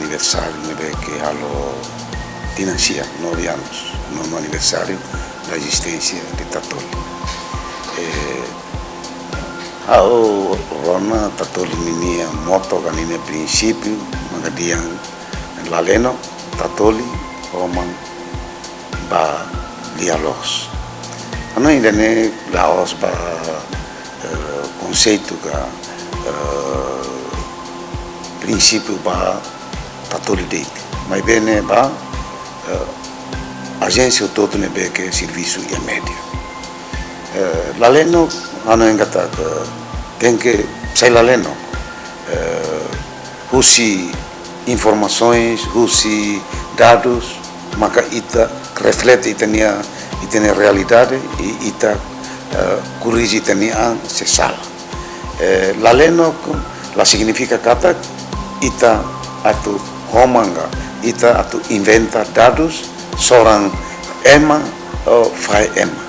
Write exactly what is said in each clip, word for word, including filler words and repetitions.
Aniversáriu ne'ebé ke halo tinan sia, nove anos, nono aniversáriu da existência de Tatoli. Eh, ha'u rona Tatoli ninia moto ka ninia prinsípiu, maka dehan: Laleno, Tatoli, homan ba lia-loos. Ha'u hanoin ida-ne'e la'ós ba, eh, konseitu ka, eh, prinsípiu ba Tatoli de'it. Maibé ne'e ba, eh, ajénsia hotu-hotu ne'ebé ke servisu iha média. Eh, laleno, ha'u hanoin katak tenke sai laleno. Eh, husi informasaun, husi dadus, maka ita reflete ita-nia, ita-nia realidade, i ita, eh, korrije ita-nia an se sala. Eh, laleno la signifika katak ita atu homan ka, ita atu inventa dadus, soran ema, ou fahe ema.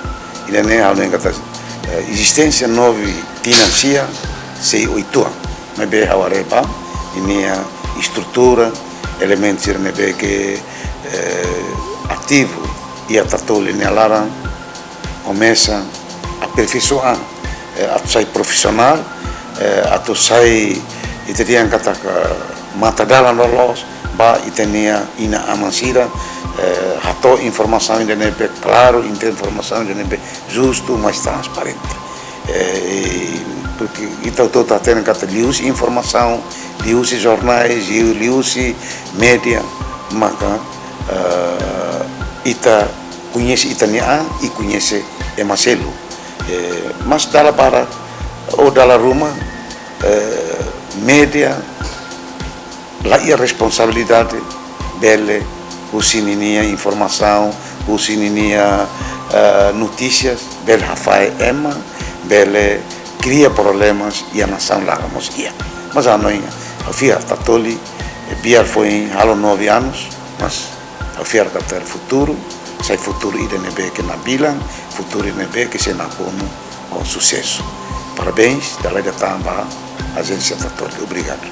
Ida-ne'e ha'u hanoin katak, eh, ezisténsia nove tinan sia sei oituan. Maibé ha'u haree ba ninia estrutura, elementu sira ne'ebé ke, eh, ativu iha Tatoli nia laran, komesa aperfeisoa, eh, atu sai profisionál, eh, atu sai, ita dehan katak matadalan loloos ba ita-nia inan-aman sira, eh, hato'o informasaun ida ne'ebé klaru, ita informasaun ida ne'ebé justu, mais transparente. Eh, i, porke ita hotu-hotu hatene katak liuhusi informasaun, liuhusi jornais, liu-, liuhusi média, maka, eh, ita koñese ita-nia an i koñese ema seluk. Eh, mas dala barak ou dala ruma, eh, média la iha responsabilidade, bele husi ninia informasaun, husi ninia, eh, notísias, bele hafahe ema, bele kria problemas iha nasaun laran mós iha. Mas ha'u hanoin, ha'u fiar Tatoli, eh, biar foin halo nove anos, mas ha'u fiar katak futuru sai futuru ida ne'ebé ke nabilan, futuru ida ne'ebé ke sei nakonu ho susesu. Parabéns, dala ida tan ba ajénsia Tatoli. Obrigadu.